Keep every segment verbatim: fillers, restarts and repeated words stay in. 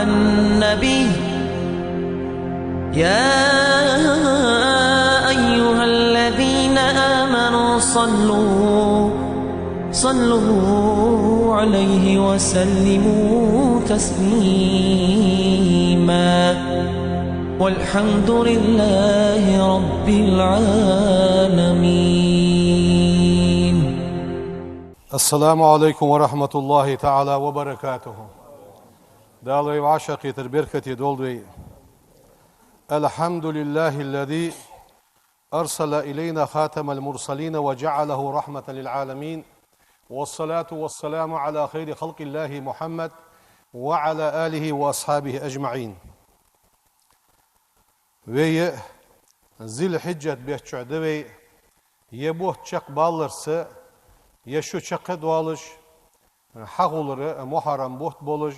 النبي، يا أيها الذين آمنوا صلوا، صلوا عليه وسلموا تسليما. والحمد لله رب العالمين. السلام عليكم ورحمة الله تعالى وبركاته. Дала вай вӀашагӀкхетар беркате долда вай. الحمد لله الذي أرسل إلينا خاتم المرسلين وجعله رحمة للعالمين، والصلاة والسلام على خير خلق الله محمد وعلى آله وأصحابه أجمعين. Вай Зуль-Хьиджат бетта чу да вай, е бутт чакхбаллалца, е шу чакхбаллалца, хьахулар Мухьаррам бутт болаш,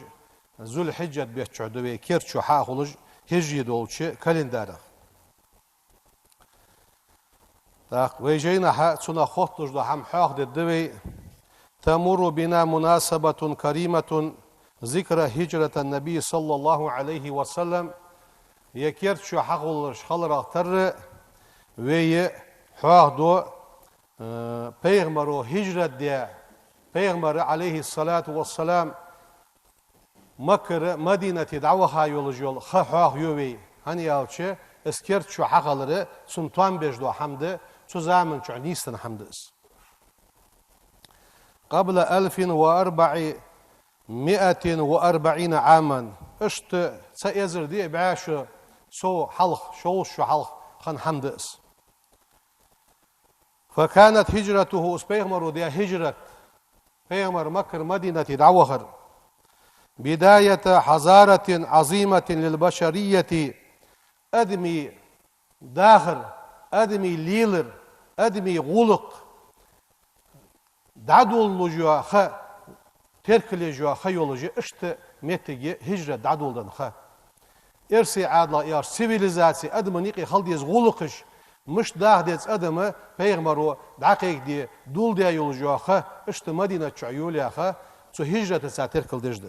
Зуль-Хьиджат бетта чу да вай, керда шу хьахулаш, хӀижри долча календарах. ТӀаккха вай жайнашка цунах хотталуш дола хӀама хьоахадергда вай. تمر بنا مناسبة كريمة ذكرى هجرة النبي صلى الله عليه وسلم. Е керда шу хьахулаш хиларах тарра, вай хьоахаду, э, пайхамара хӀижрат даь, пайхамар, عليه الصلاة والسلام, Маккара Мадинате дӀаваха йолаш йола ха хьоахаю вай, хӀана аьлча, из керда шу хьахилар цун тоам беш дола хӀама да, цу заман чу нийсденна хӀама да из. قبل ألف وأربعمائة وأربعين عاما. Иштта цхьа эзар диъ бӀаь шу сов хьалха, шовзткъа шу хьалха хинна хӀама да из. فكانت هجرته, из пайхамара даь хӀижрат, пайхамар Маккара Мадинате дӀавахар, بداية حضارة عظيمة للبشرية, адамий дахар, адамий лелар, адамий гӀулакх дӀадоладеш йола ха, теркалдеш йола ха йолаш я иштта моттиг, хӀижрат дӀадоладенна ха. Эрсий Ӏаьдалах аьлча, цивилизаци, адамашта юкъе хила деза гӀулакхаш, мишта даха деза адама, пайхамара дӀакхайкадаь, доладаь йолаш йола ха, иштта Мадинат чу йолаяь ха, цу хӀижратаца теркалдеш да.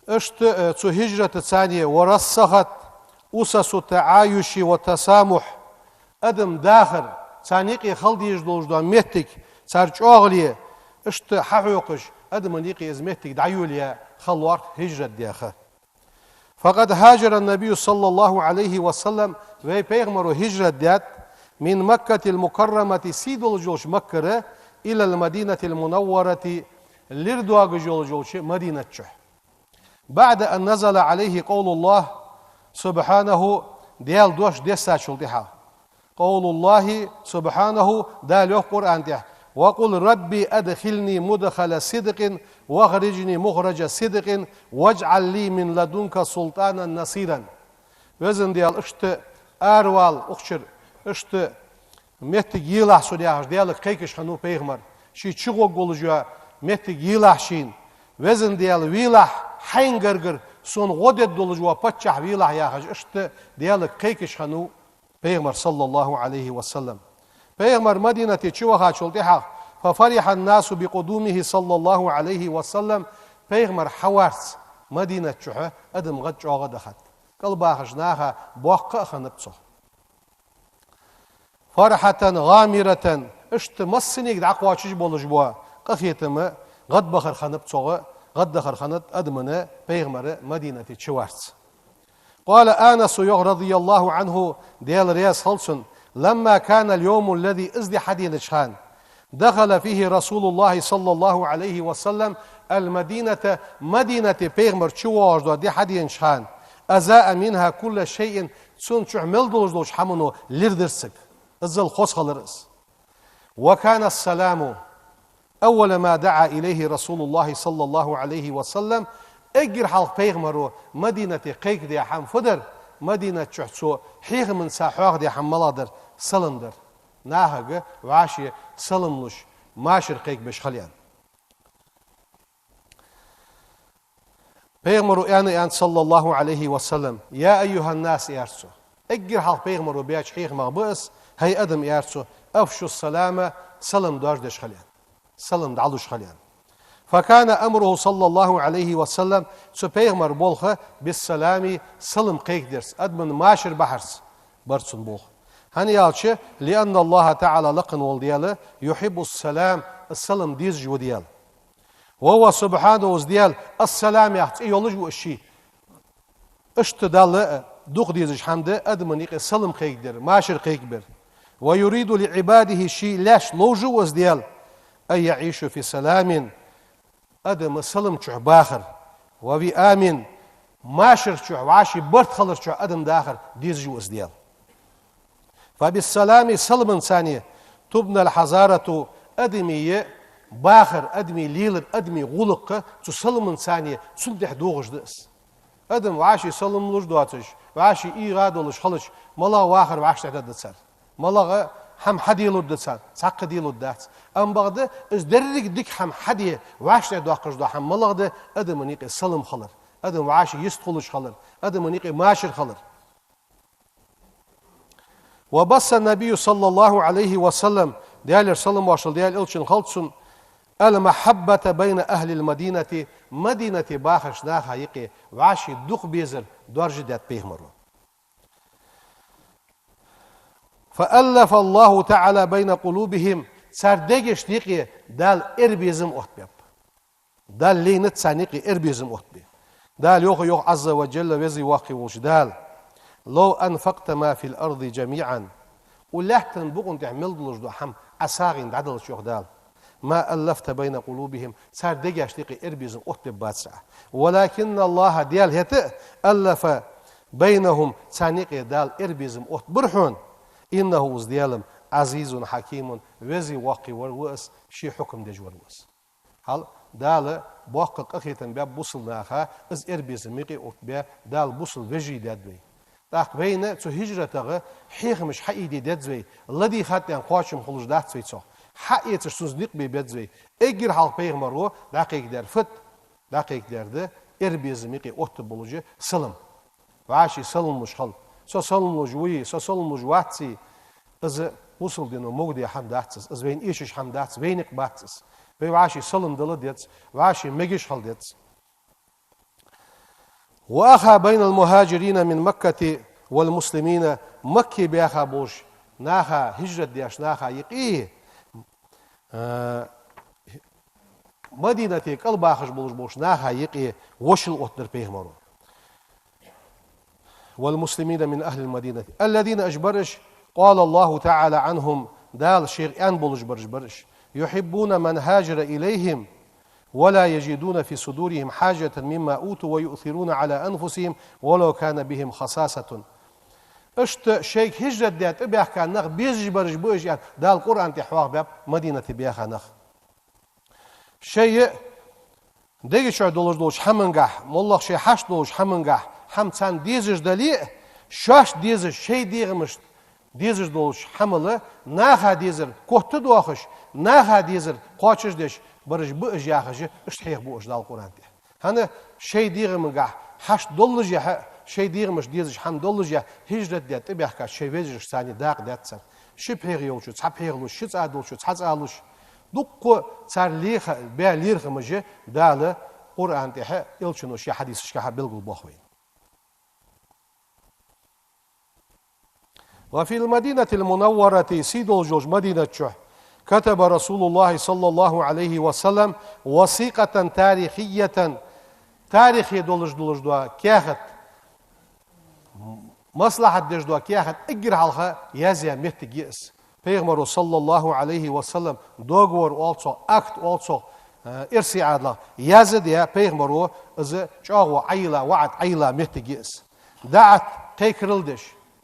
Иштта, э, цу хӀижратаца ورسخت أسس التعايش والتسامح. Адам дахар, царна юкъе хила дезаш долаш дола моттиг, цар чӀоагӀале, иштта хьахьокхаш, адамашта юкъе из моттиг дӀайолаяь ха лоархӀ хӀижрат даь ха. فقد هاجر النبي صلى الله عليه وسلم, вай пайхамара хӀижрат даьд, من مكة المكرمة, сий долаш йолча Маккара, إلى المدينة المنورة, лир доагаш йолаш йолча Мадинат чу. بعد أن نزل عليه قول الله سبحانه, Даьла дош дессачул тӀехьагӀа. قول الله سبحانه, Дала йоах Къуръан тӀа: وقل رب أدخلني مدخل صدق وأخرجني مخرج صدق واجعل لي من لدنك سلطانا نصيرا. Везан Даьла, иштта аравала укх чура, иштта моттиг елахь сона, яхаш, Даьлага кхайкаш хиннав пайхамар. Ший чугӀоргволаш йола моттиг елахь шийна. Везан Даьла, велахь хьайна гаргара сона гӀо дергдолаш вола паччахь велахь, яхаш, иштта Даьлага кхайкаш хиннав пайхамар, صلى الله عليه وسلم. Пайхамар Мадинате чувахачул тӀехьагӀа, ففرح الناس بقدومه صلى الله عليه وسلم, пайхамар хьаварца Мадинат чу адам гӀад чӀоагӀа дахад. КӀалбахача наха боккха а хиннаб цох. فرحة غامرة, иштта массанега дӀакхоачаш болаш бола къахетам, гӀадбахар хиннаб цох, гӀаддахар хиннад адамашта пайхамар Мадинате чуварца. قال أنس, йоах, رضي الله عنه, Даьла раьза хилва цунна: لما كان اليوم الذي, из ди хьаденача хана, دخل فيه رسول الله صلى الله عليه وسلم المدينة, Мадинате пайхамар чувоагӀаш дола ди хьаденача хана, أضاء منها كل شيء, цун чу мел долаш долча хӀамано лир дир цига. Иззал хоза хилар из. وكان السلام أول ما دعا إليه رسول الله صلى الله عليه وسلم. Эггара хьалха пайхамара Мадинате кхайкадаь хӀама фу дар? Мадинат чу цо хьехамца хьоахадаь хӀама малагӀа дар? Салам дар. Нахага вӀаши салам луш, машар кхайкабеш хилар. Пайхамара аьннад, аьннад, صلى الله عليه وسلم: يا أيها الناس, аьлар цо. Эггара хьалха пайхамара баьча хьехамех ба из: хӀай адам, аьлар цо, أفشوا السلام, салам доаржадеш хилар. Салам дӀалуш хилар. فكان أمره صلى الله عليه وسلم, цу пайхамара болх, بالسلام, салам кхайкадарца, адамашта машар бахьарца бар цун болх. ХӀана аьлча, لأن الله تعالى, лакха вола Даьла, يحب السلام, салам дезаш ва Даьла. وهو سبحانه, из Даьла, السلام яха цӀи йолаш ва из ший. Иштта Далла дукха дезаш хӀама да адамашта юкъе салам кхайкадар, машар кхайкабар. ويريد لعباده, ший лаьшта ловш ва из Даьла, أن يعيشوا في سلام, адамаш салам чу бахар, وفي أمن, машар чу, вӀаший барт хилар чу адам дахар дезаш ва из Даьла. فبالسلام, саламаца, تبنى الحضارة, адамий бахар, адамий лелар, адамий гӀулакх цу саламаца, цунна тӀа догӀаш да из. Адам вӀаший салам луш доацаш, вӀаший ийгӀа долаш хилча, малагӀа вахар вӀаштӀехьдаргда цар. МалагӀа хӀама хьаделургда цар, цхьаккха делургдац. Амма бакъда, из деррига дика хӀама хьаде, вӀаштӀехьдоаккхаш дола хӀама малагӀа да, адамашта юкъе салам хилар, адам вӀаший йистхулаш хилар, адамашта юкъе машар хилар. وبث النبي صلى الله عليه وسلم, Даьлера салам-моаршал Даьла элчанна хилда цунна, المحبة بين أهل المدينة, Мадинате бахача наха юкъе вӀаший дукха безар доаржадаьд пайхамара. فألف الله تعالى بين قلوبهم, цар дегашта юкъе Дала эр безам оттабаьб. Дала лийннад царна юкъе эр безам оттабе. Дала йоах, йоах, عز وجل, веза-воккха волча Дала: لو أنفقت ما في الأرض جميعا, укх лаьттан букъа тӀа мел долаш дола хӀама Ӏа сагӀийна дӀадалча, йоах Дала, ما ألفت بين قلوبهم, цар дегашта юкъе эр безам оттабергбацар Ӏа. ولكن الله, Даьла хӀаьта а, ألف بينهم, царна юкъе Дала эр безам оттабир хьона. إنه, из Даьла, عزيز حكيم, веза-воккха вар ва из, ший хьукам деш вар ва из. Хьал, Дала боккха къахетам баьб бусалба наха, из эр безам юкъе оттабаь, Дала бусалба вежарий даьд вай. ТӀаккха вайна цу хӀижратах хьехамаш хьаийде деза вай, ладийгӀа хаттар кхоачам хулаш дац вай цох. Хьаэцаш цунца никъ бе беза вай. Эггара хьалха пайхамара дӀакхайкадаьр фуд? ДӀакхайкадаьр да эр безам юкъе оттабеш болаш салам. ВӀаший салам луш хила. Со салам луш вий, со салам луш ваций, из бусалба дино могаде хӀама дац из, из вайна эшаш хӀама дац, вайна юкъе бац из. Вай вӀаший салам дала деза, вӀаший мегаш хила деза. وأخى بين المهاجرين من مكة والمسلمين, Макка баьха болаш наха, хӀижрат деш наха юкъе, а, Мадинате кӀалбахаш болаш болча наха юкъе вошал оттадир пайхамара. والمسلمين من أهل المدينة الذين, уж бараш, قال الله تعالى عنهم, Дала шийх аьнна болаш бараш бараш: يحبون من هاجر إليهم ولا يجدون في صدورهم حاجة مما أوتوا ويؤثرون على أنفسهم ولو كان بهم خصاصة. Иштта шоайга хӀижрат даь тӀабаьхка нах безаш бараш ба уж, аьнна, Дала Къуръан тӀа хьоахабаьб Мадинате баьха нах. Шоай дега чу долаш долча хӀамангахь, моллагӀа шоай хьашт долча хӀамангахь, хӀама царна дезаш дале а, шоашта дезаш, шоай дегӀамашта дезаш долча хӀамал наха дезар котдоахаш, наха дезар кхоачашдеш бараш ба уж, яхаш, иштта хьехабу уж Дала Къуръан тӀа. ХӀана, шоай дегӀамагахь хьашт доллашехь а, шоай дегӀамашта дезаш хӀама доллашехь а, хӀижрат даь тӀабаьхкача шоай вежарашца цхьана дакъа даьд цар. Ши пхьегӀа йолчо цхьа пхьегӀа луш, ши цӀа долчо цхьа цӀа луш. Дуккха цар леха-, баь лерхӀамаш Дала Къуръан тӀа а, элчано ший хьадисашка а белгалбоах вайна. وفي المدينة المنورة, сий долаш йолча Мадинат чу, كتب رسول الله صلى الله عليه وسلم وثيقة تاريخية, тарихе долаш долаш дола каьхат, маслахьат деш дола каьхат эггара хьалха язъяь моттиг я из. Пайхамара, صلى الله عليه وسلم, договор оал цох, акт оал цох, э, эрсий Ӏаьдала, яздаь пайхамара из чӀоагӀо Ӏайилла, ваӀад Ӏайилла моттиг я из. دعت, кхайкарал деш,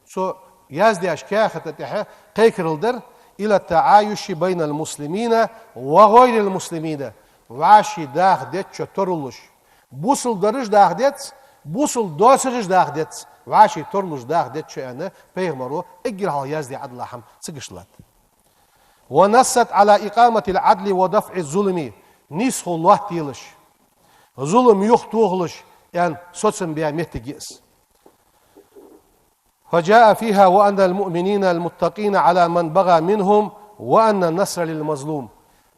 цо яздаьча каьхата тӀа кхайкарал дар: إلى التعايش بين المسلمين وغير المسلمين, вӀаший даха дезача тарлуш. Бусалба дараш даха деза, бусалба доацараш даха деза, вӀаший тарлуш даха деза, аьнна, пайхамара эггара хьалха яздаь Ӏаьдала хӀама цига латт. ونصت على إقامة العدل ودفع الظلم, нийсхо лоаттаелаш, зулам юхатохалаш, аьнна, соцам баь моттиг я из. فجاء فيها وأن المؤمنين المتقين على من بغى منهم وأن النصر للمظلوم.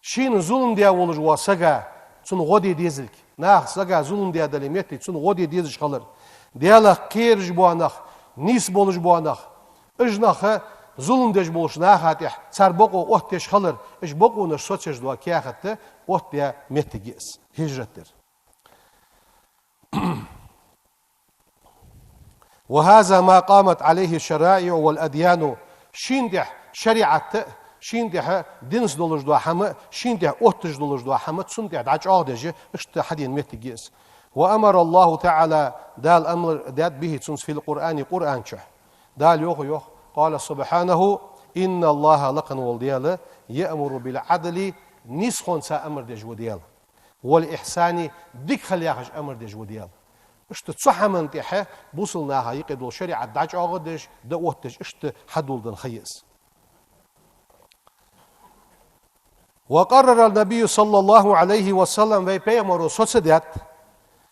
Шийна зулам даь волаш вола сага цунна гӀо де дезилга. Наха сага зулам даь дале моттиг, цунна гӀо де дезаш хилар. Даьлах кхераш бола нах, нийса болаш бола нах, уж нах зулам деш болча наха тӀехьа цар бокъо оттадеш хилар, уж бокъонаш соцаеш дола каьхат оттадаь моттиг я из, хӀижрат дар. وهذا ما قامت عليه الشرائع والأديان. Шийна тӀехьа шариӀат а, шийна тӀехьа динца долаш дола хӀама а, шийна тӀехьа отташ долаш дола хӀама а, цунна тӀехьа дӀачӀоагӀдеш, иштта хьадена моттиг я из. وأمر الله تعالى, Дала амар даьд, به, цунца, في القرآن, Къуръан чу. Дала йоах, йоах: قال سبحانه: إن الله, лакха вола Даьла, يأمر بالعدل, нийсхонца амар деш ва Даьла. والإحسان, дика хила яхаш амар деш ва Даьла. Иштта цу хӀаман тӀехьа бусалба наха юкъе дола шариӀат дӀачӀоагӀдеш, дӀаоттадеш, иштта хьадоладенна ха я из. وقرر النبي صلى الله عليه وسلم, вай Пайхамаро соцадаьд,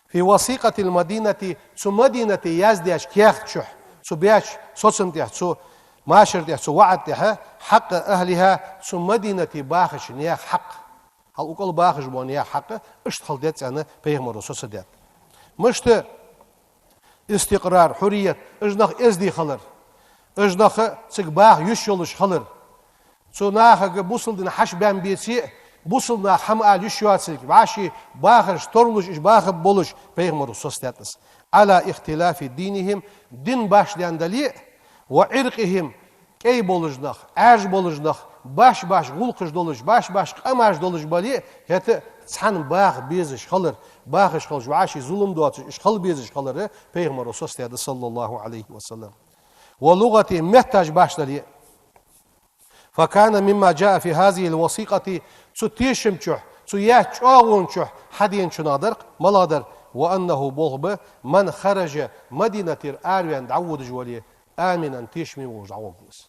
في وثيقة المدينة, цу Мадинате яздаьча каьхата чу, цу баьча соцам тӀехьа, цу машар тӀехьа, цу ваӀда тӀехьа, حق أهلها, цу Мадинате бахача наьха хьакъ. Хьал укхаза бахаш бола наьха хьакъ иштта хила деза аьнна, Пайхамаро соцадаьд. Мишта? Истикърар, хьуррият, уж нах эздий хилар, уж нах цига баха йиш йолаш хилар. Цу нахага бусалба дин хьаьша баьнна беце а, бусалба наха хӀама ала йиш йоацилга, вӀаший бахараш тарлуш, уж баха болаш, Пайхамаро соцадаьд из. على اختلاف دينهم, дин башха даьнна дале а, وعرقهم, кӀай болаш нах, Ӏаьржа болаш нах, баш-баш гӀулакхаш долаш, баш-баш къамаш долаш бале а, хӀаьта а цхьана баха безаш хилар, бахаш хилча, вӀаший зулам доацаш, уж хила безаш хилар, Пайхамаро соцадаьд, صلى الله عليه وسلم. ولغتهم, метташ башха дале а. فكان مما جاء في هذه الوثيقة, цу тешама чу, цу яьча чӀоагӀона чу хьаденачунах дар, малагӀа дар: وأنه, болх ба, من خرج, Мадинатера араваьнна дӀаводаш вале, آمنا, тешаме волаш дӀаволга из.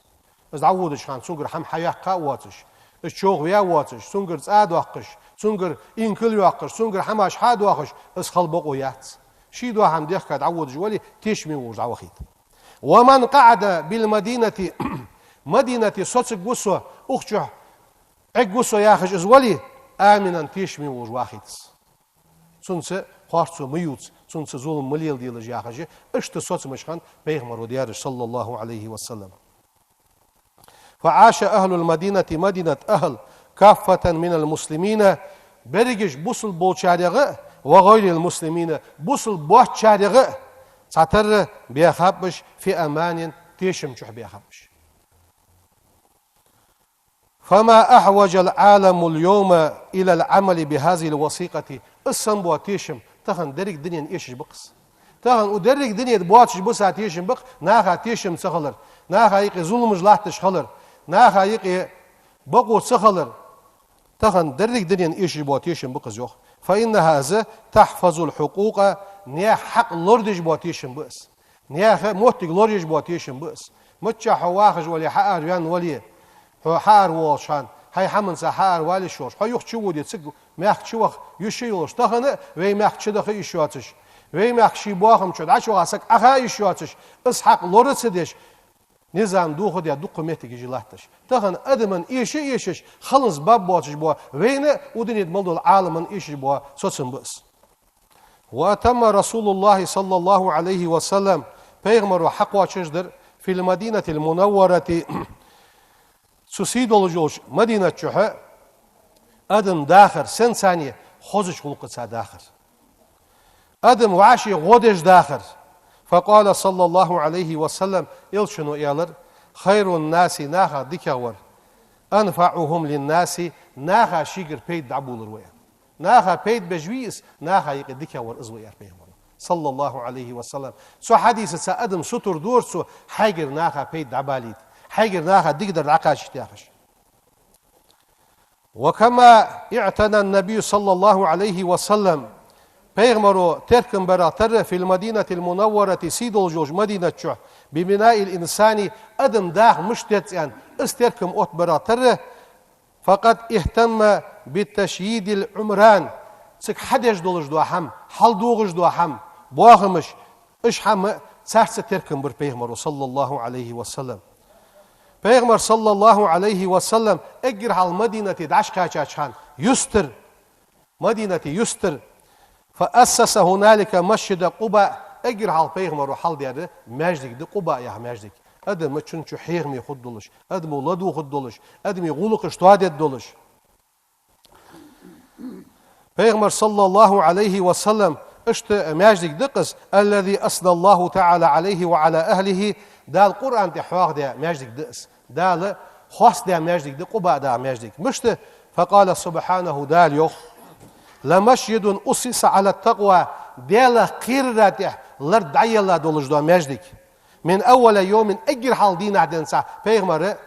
Из дӀаводача хана цунгара хӀама хьаяьккха а воацаш, из човхаваь а воацаш, цунгара цӀа а доаккхаш, цунгара инкал а йоаккхаш, цунгара хӀамаш хьа а доахаш, из хила бокъо яц. Ший дола хӀама дехка дӀаводаш вале, тешаме волаш дӀавахийта. ومن قعد بالمدينة, Мадинате соцаргва со, укх чу Ӏергва со яхаш из вале, آمنا, тешаме волаш вахийта из. Цунца харцо ма ювца, цунца зулам ма леладелаш яхаш, иштта соцамаш хиннад Пайхамаро даьраш, صلى الله عليه وسلم. فعاش أهل المدينة, Мадината ахӀл, كافة من المسلمين, берригаш бусалба болчарех а, وغير المسلمين, бусалба боацачарех а, цхьатарра баьхаб уж, في أمان, тешама чу баьхаб уж. فما أحوج العالم اليوم إلى العمل بهذه الوثيقة. Из санна бола тешам тахан деррига дунен эшаш ба-кх из. Тахан укх деррига дунен тӀа боацаш ба са тешам ба-кх, наха тешам ца хилар, наха юкъе зуламаш латташ хилар, наха юкъе бокъо ца хилар. Тахан деррига дунен эшаш бола тешам ба-кх из, йоах. فإنها, из, تحفظ الحقوق, наьха хьакъ лорадеш бола тешам ба из. Наьха моттиг лораеш бола тешам ба из. Миччахьа хьо вахаш вале, хьаара ваьнна вале, хьо хьаара воалаш хана, хьай хӀаманца хьаара вала йиш йолаш, хьо юха чу воде, цига мехка чуваха йиш йолаш, тахан а вай мехка чудаха йиш йоацаш, вай мехка ший боахама чу дӀачуваха саг Ӏоха йиш йоацаш, из хьакъ лора ца деш, низам дохадаь дукха моттигаш я латташ. Тахан адамна эша а эшаш, халонца баб боацаш бола, вайна а укх дунен тӀа мел долча Ӏаламна эшаш бола соцам ба из. وأتم رسول الله صلى الله عليه وسلم, Пайхамаро хьакхоачашдир, في المدينة المنورة, цу сий долаш йолча Мадината чу адам дахар, сенца? Хозача гӀулакхаца дахар. Адам вӀаший гӀо деш дахар. فقال صلى الله عليه وسلم, Элчано аьлар: خير الناس, нахах дикагӀвар, أنفعهم للناس, наха шийгара пайда дӀаболар ва, аьнна. Наха пайда беш вий из, наха юкъе дикагӀвар из ва, аьлар Пайхамаро, صلى الله عليه وسلم. Цу хьадисаца адам сутара дора цо, хьайгара наха пайда дӀабалийта, хьайгара наха дикадар дӀакхачийта яхаш. وكما اعتنى النبي صلى الله عليه وسلم, Пайхамаро теркам барах тарра, في المدينة المنورة, сий долаш йолча Мадината чу, ببناء الإنسان, адам даха мишта деза аьнна, из теркам оттабарах тарра, فقد اهتم بتشييد العمران, цига хьадеш долаш дола хӀама, хьалдугӀаш дола хӀама, боахамаш, уж хӀама, царца теркам бир Пайхамаро, صلى الله عليه وسلم. Пайхамар, صلى الله عليه وسلم, эггара хьалха Мадинате дӀакхаьчача хана юстара Мадинате юстара. فأسس هنالك مسجد قباء. Эггара хьалха пайхамаро хьалдаьр маьждиг да, Къуба яха маьждиг. Адамо цун чу хьехаме хургдолаш, адамо ладувгӀаргдолаш, адамий гӀулакхаш тоадергдолаш. Пайхамар, саллаллахӀу Ӏалайхи ва саллам, иштта маьждиг да-кх из, الذي أثنى الله تعالى عليه وعلى أهله, Дала Къуръан тӀа хьоахадаь маьждиг да из. Дала хоастадаь маьждиг да Къуба яха маьждиг. Мишта? فقال سبحانه, Дала йоах: لمسجد أسس على التقوى, Даьлах кхерара тӀа лард дӀаелла долаш дола маьждиг. من أول يوم, эггара хьалха дийнахьа денз, пайхамар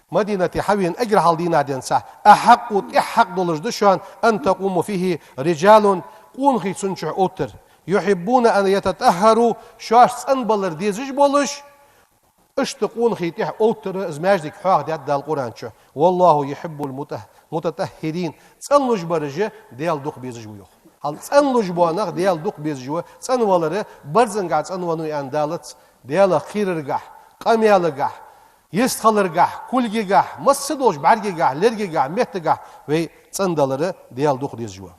Мадинате хьавена эггара хьалха дийнахьа денз, أحق, тӀех хьакъ долаш да шоана, أن تقوم فيه رجال, къонахий цун чу оттар, يحبون أن يتطهروا, шоаш цӀенбалар дезаш болаш, иштта къонахий тӀех оттар, из маьждиг хьоахадаьд Дала Къуръан чу. والله يحب المتطهرين, цӀенлуш бараш Даьла дукха безаш ва, йоах. Хьал цӀенлуш бола нах Даьла дукха безаш ва, цӀенвалар берзангахьа цӀенвеннав аьнна далац, Даьлах кхераргахьа, къамаьлагахьа, йистхиларгахьа, кулгагахьа, масса долча бӀаргагахьа, лергагахьа, меттагахьа вай цӀендалар Даьла дукха дезаш ва.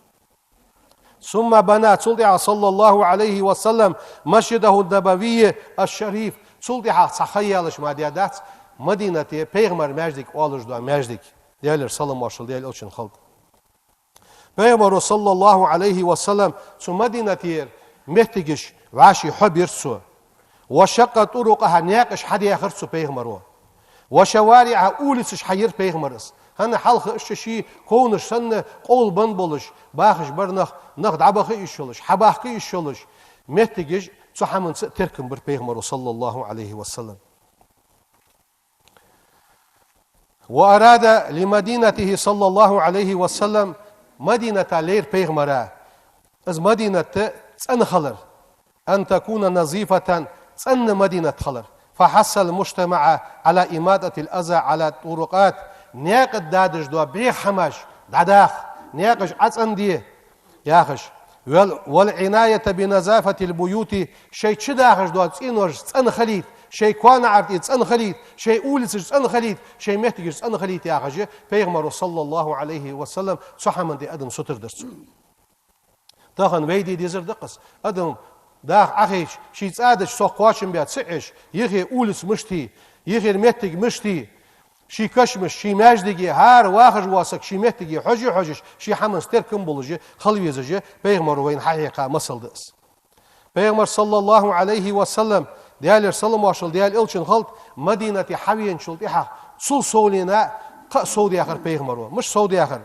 ثم بنى, цул тӀехьагӀа, саллаллахӀу Ӏалайхи ва саллам, مسجده النبوي الشريف, цул тӀехьагӀа цхьа ха яьлча мара дац, Мадинате пайхамара маьждиг оалаш дола маьждиг, Даьлера салам-моаршал Даьла элчанна хилда. Пайхамаро, саллаллахӀу Ӏалайхи ва саллам, цу Мадинатера меттигаш вӀаший хьобир цо. وشق طرقها, наькъаш хьадаьхар цо, пайхамаро. وشوارعها, улицаш хьайир пайхамара. ХӀана? Хьалха иштта ший ковнаш санна къовлабенна болаш, бахаш бар нах, нах дӀабаха йиш йолаш, хьабахка йиш йолаш, меттигаш цу хӀаманца теркам бир пайхамаро, саллаллахӀу Ӏалайхи ва саллам. وأراد لمدينته صلى الله عليه وسلم, Мадината лайра пайхамара, из Мадинат цӀена хилар, أن تكون نظيفة, цӀена Мадинат хилар. فحث المجتمع على إماطة الأذى عن الطرقات, наькъа тӀа дадаш дола бӀеха хӀамаш дӀадаха, наькъаш ӀоцӀенде, яхаш. والعناية بنظافة البيوت, шоай чу дахаш дола цӀенош цӀена хилийта, шоай коа-наӀар тӀа цӀена хилийта, шоай улицаш цӀена хилийта, шоай меттигаш цӀена хилийта, яхаш, пайхамаро, саллаллахӀу Ӏалайхи ва саллам, цу хӀаман тӀа адам сутара дир цо. Тахан вай де дезар да-кх из. Адам даха Ӏохайча, ший цӀа дича, цох кхоачам баь ца Ӏеш, йихе улица мишта я, йихера меттиг мишта я, ший кашамаш, ший маьждиге, хӀара вахаш вола саг ший меттиге хьожаш-хьожаш, ший хӀаманца теркам болаш хила везаш, пайхамаро вайна хьахьекха масал да из. Пайхамар, саллаллахӀу Ӏалайхи ва саллам, Даьлера салам-моаршал Даьла элчанна хилда, Мадинате хьавеначул тӀехьагӀа цул совнагӀа кхы а совдаьхар пайхамаро. Мишта совдаьхар?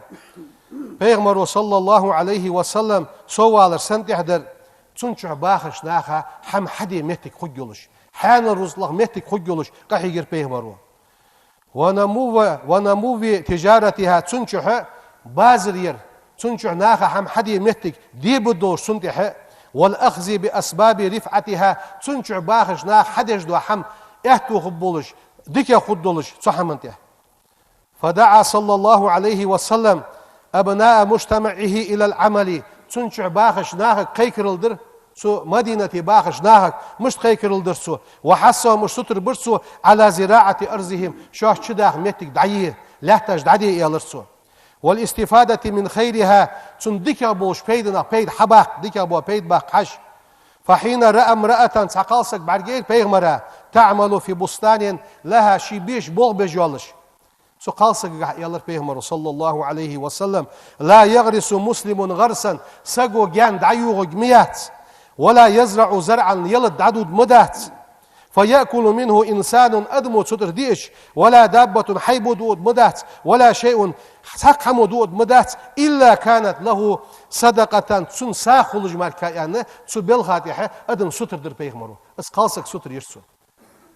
Пайхамаро, саллаллахӀу Ӏалайхи ва саллам, соввалар сенна тӀехь дар? Цун чу бахача наха хӀама хьаде меттиг хургйолаш, хьанал рузкъах меттиг хургйолаш къахьийгар пайхамаро. ونمو، ونمو تجارتها, цун чу базар яр, цун чу наха хӀама хьаде меттиг дебаргдолаш цунна тӀехь, والأخذ بأسباب رفعتها, цун чу бахача наха хьадеш дола хӀама аьттув хургболаш, дикагӀа хургдолаш цу хӀаман тӀехь. فدعا صلى الله عليه وسلم أبناء مجتمعه إلى العمل, цун чу бахача нахага кхайкарал дир цо, Мадинате бахача нахага мишта кхайкарал дир цо, وحثهم, уж сутара бир цо, على زراعة أرضهم, шоаш чу даха меттиг дӀае, лаьтташ дӀаде, аьлар цо. والاستفادة من خيرها, цун дикагӀа болча пайданах пайда хьабаккха, дикагӀа бола пайда баккха хьажа. فحين رأى امرأة, цхьа кхалсаг бӀаргайайра пайхамара, تعمل في بستان لها, ший беша болх беш йолаш. Цу кхалсагагахьа аьлар пайхамаро, саллаллахӀу Ӏалайхи ва саллам: لا يغرس مسلم غرسا, саго гаьна дӀайохарг ма яц, ولا يزرع زرعا, ялат дӀадода ма дац, فيأكل منه إنسان, адамо цу тӀара диача, ولا دابة, хьайбо дода ма дац, ولا شيء, цхьаккха хӀамо дода ма дац, إلا كانت له صدقة, цунна сагӀа хулаш мара аьнна, цу белха тӀехь адам сутара дир пайхамаро. Из кхалсаг сутара йир цо.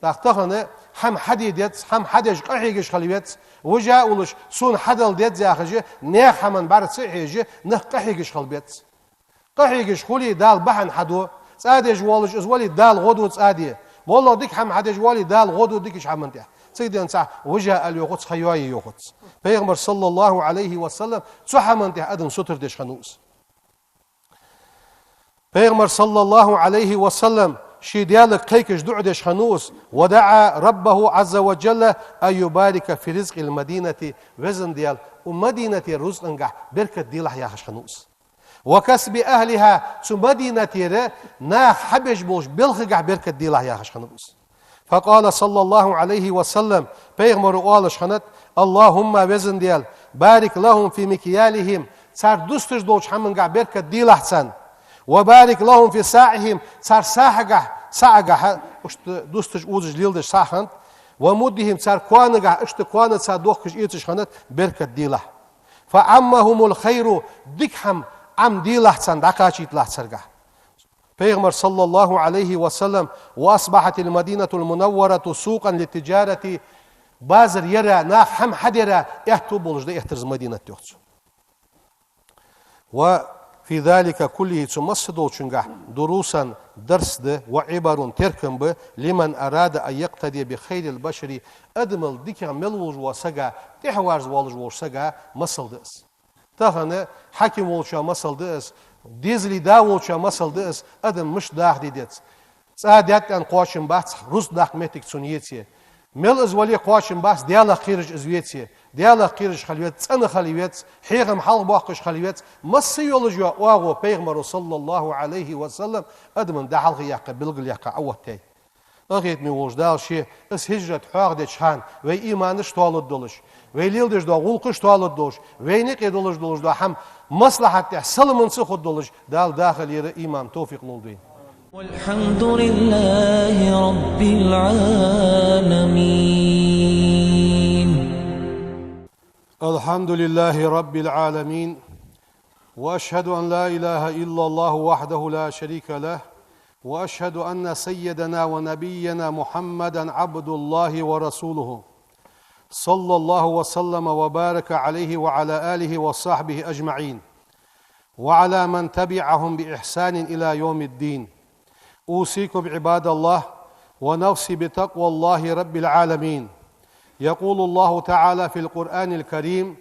ТӀаккха тахан хӀама хьаде деза, хӀама хьадеш къахьегаш хила веза, вижа а волаш, сона хьадала деза яхаш, наьха хӀаман бӀарга ца хьежаш, нах къахьегаш хила беза. Къахьегаш хуле, Дала бахьан хьаду, цӀа деш волаш из вале, Дала гӀо ду цӀа де. МоллагӀа дика хӀама хьадеш вале, Дала гӀо ду дикача хӀаман тӀехь. Цига денз цхьа вижа ала йоахац, ха йоае йоахац. Пайхамар, саллаллахӀу Ӏалайхи ва саллам, цу хӀаман тӀехь адам сутара деш хиннав из. Пайхамар, саллаллахӀу Ӏалайхи ва саллам, Ший Даьлага кхайкаш дуӀа деш хиннав из, ودعا ربه عز وجل أن يبارك في رزق المدينة, Везан Даьла, укх Мадинате рузкъангахь беркат делахь яхаш хиннав из. وكسب أهلها, цу Мадинатера наха хьабеш болча белхагахь беркат делахь яхаш хиннав из. فقال صلى الله عليه وسلم, пайхамаро оалаш хиннад: اللهم, Везан Даьла, بارك لهم في مكيالهم, цар дусташ долча хӀамангахь беркат делахь царна. وبارك لهم في صاعهم, цар сахьагахь, саӀагахь, иштта дусташ узаш леладеш сахь хиннад, ومدهم, цар коанагахь, иштта коанаца дохкаш эцаш хиннад, беркат делахь. فعمهم الخير, дика хӀама Ӏам делахь царна, дӀакхачийталахь царгахь. Пайхамар, صلى الله عليه وسلم: وأصبحت المدينة المنورة سوقا للتجارة, базар яра, наха хӀама хьадара аьттув болаш да эттар из Мадинат, йоах цо. وفي ذلك كله, цу масса долчунгахь, دروسا, дарс да, وعبر, теркам ба, لمن أراد أن يقتدي بخير البشر, адамал дикагӀа мел волаш вола сага, тӀехьаварза волаш волча сага масал да из. Тахан хьаким волчоа масал да из, дезала да волчоа масал да из, адам мишта даха де деза. ЦӀа даьтта аьнна кхоачам бац, рузкъа даккха моттиг цунна еце. Мел из вале кхоачам бац, Даьлах кхераш из веце. Даьлах кхераш хила веза, цӀена хила веза, хьехам хьалхабоаккхаш хила веза. Масса йолаш йола оагӀув пайхамаро, صلى الله عليه وسلم, адамна дӀахьалха яьккха, белгалъяьккха Ӏооттаяьй. Къахетаме волча Дала Ше, из хӀижрат хьоахадеча хана, вай иманаш тоалургдолаш, вай леладеш дола гӀулакхаш тоалургдолаш, вайна юкъе долаш долаш дола хӀама маслахьата тӀехь саламаца хургдолаш, Дала дахалера иман, товфикъ лолда вайна. والحمد لله رب العالمين. الحمد لله رب العالمين. وأشهد أن لا إله إلا الله وحده لا شريك له، وأشهد أن سيدنا ونبينا محمدا عبد الله ورسوله، صلى الله وسلم وبارك عليه وعلى آله وصحبه أجمعين، وعلى من تبعهم بإحسان إلى يوم الدين. أوصيكم عباد الله ونفسي بتقوى الله رب العالمين. يقول الله تعالى في القرآن الكريم: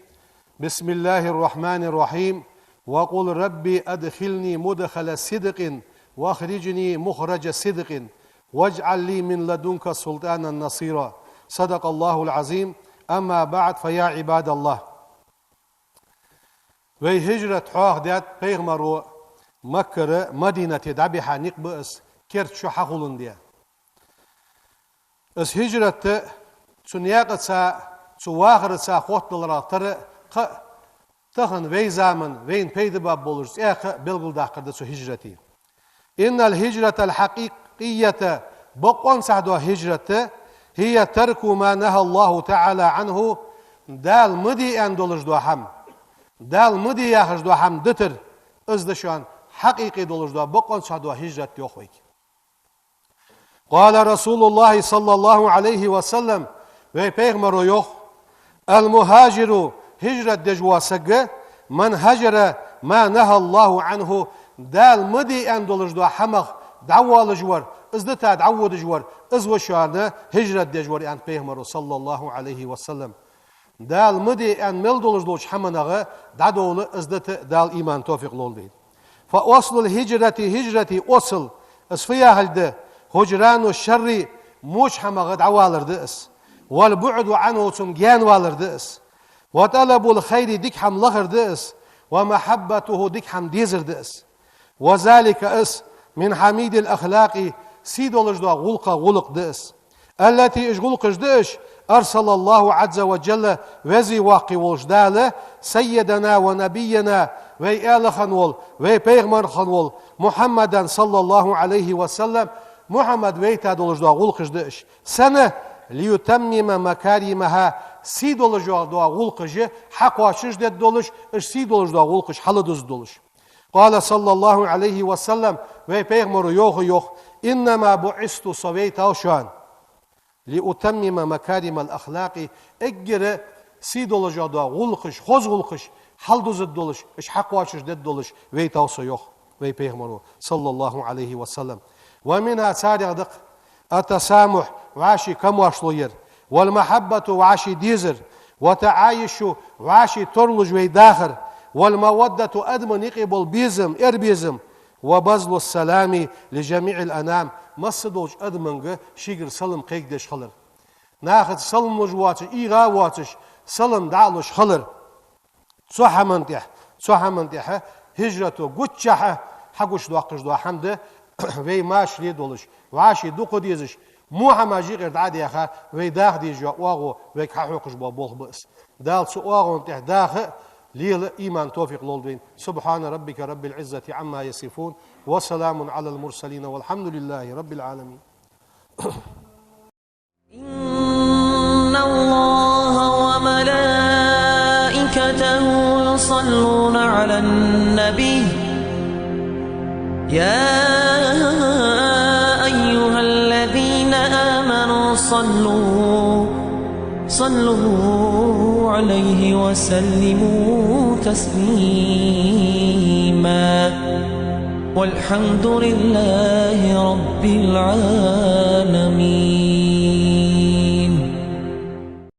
بسم الله الرحمن الرحيم. وقل رب أدخلني مدخل صدق وأخرجني مخرج صدق واجعل لي من لدنك سلطانا نصيرا. صدق الله العظيم. أما بعد، فيا عباد الله. Вай хӀижрат хьоахадаьд пайхамаро Маккара Мадинате дӀабихьа никъ ба из, керда шу хьахуландаь. Из хӀижрат цу наькъаца, цу вахарца хоттадаларах тара кхы а тахан вай заман, вайна пайда баь болаш цӀаькха а белгалдаккхар да цу хӀижрата. إن الهجرة الحقيقية, бокъонцахь дола хӀижрат, هي ترك ما نهى الله تعالى عنه, Дала ма де аьнна долаш дола хӀама, Дала ма де яхаш дола хӀама дитар, из да шоана хьакъикъи долаш дола, бокъонцахь дола хӀижрат, йоах вайга. قال رسول الله صلى الله عليه وسلم, вай пайхамаро йоах: المهاجر, хӀижрат деш вола саг, من هجر ما نهى الله عنه, Дала ма де аьнна долаш дола хӀамах дӀавоалаш вар, из дита дӀаводаш вар, из ва шоана хӀижрат деш вар, аьннад пайхамаро, صلى الله عليه وسلم. Дала ма де аьнна мел долаш долча хӀаманах дӀадовла, из дита Дала иман, товфикъ лолда вайна. فأصل الهجرة, хӀижрата оасал, из фу яхилга да? هجران الشر, воча хӀамах дӀавалар да из. والبعد عنه, цунна гаьнавалар да из. وطلب الخير, дика хӀама лахар да из. ومحبته, дика хӀама дезар да из. وذلك, из, من حميد الأخلاق, сий долаш дола гӀулакхех гӀулакх да из. التي, уж гӀулакхаш да уж, أرسل الله عز وجل, веза-воккха волча Дала, سيدنا ونبينا, вай аьла хинна вола, вай пайхамар хинна вола, محمدا صلى الله عليه وسلم, Мухьаммада вайта долаш дола гӀулакхаш да уж. Сенна? ليتمم مكارمها, сий долаш дола гӀулакхаш хьакхоачашдергдолаш, уж сий долаш дола гӀулакхаш хьалдузаргдолаш. قال صلى الله عليه وسلم, вай пайхамаро йоах, йоах: إنما بعثت, со вайтав шоана, لأتمم مكارم الأخلاق, эггара сий долаш дола гӀулакхаш, хоза гӀулакхаш хьалдузаргдолаш, уж хьакхоачашдергдолаш вайтав со, йоах вай пайхамаро, صلى الله عليه وسلم. ومنها, царех да-кх, التسامح, вӀаший камоаршло яр, والمحبة, вӀаший дезар, والتعايش, вӀаший тарлуш вай дахар, والمودة, адамашта юкъе бола безам, эрбезам, وبذل السلام لجميع الأنام, масса долча адамашка шийгара салам кхайкадеш хилар. Нахаца салам луш воацаш, ийгӀа воацаш, салам дӀа а луш хилар. Цу хӀаман тӀехьа, цу хӀаман тӀехьа хӀижрато гуччахьа хьагучадоаккхаш дола хӀама да, вай машаре долаш, вӀаший дукха дезаш, во хӀамаш юкъера дӀа а даьха, вай даха дезаш йола оагӀув вайга хьахьокхаш бола болх ба из. Дала цу оагӀон тӀехьа даха а, лела а иман, товфикъ лолда вайна. سبحان ربك رب العزة عما يصفون، وسلام على المرسلين، والحمد لله رب العالمين. إن الله وملائكته يصلون على النبي، يا أيها الذين آمنوا صلوا، صلوا عليه وسلموا تسليما. والحمد لله رب العالمين.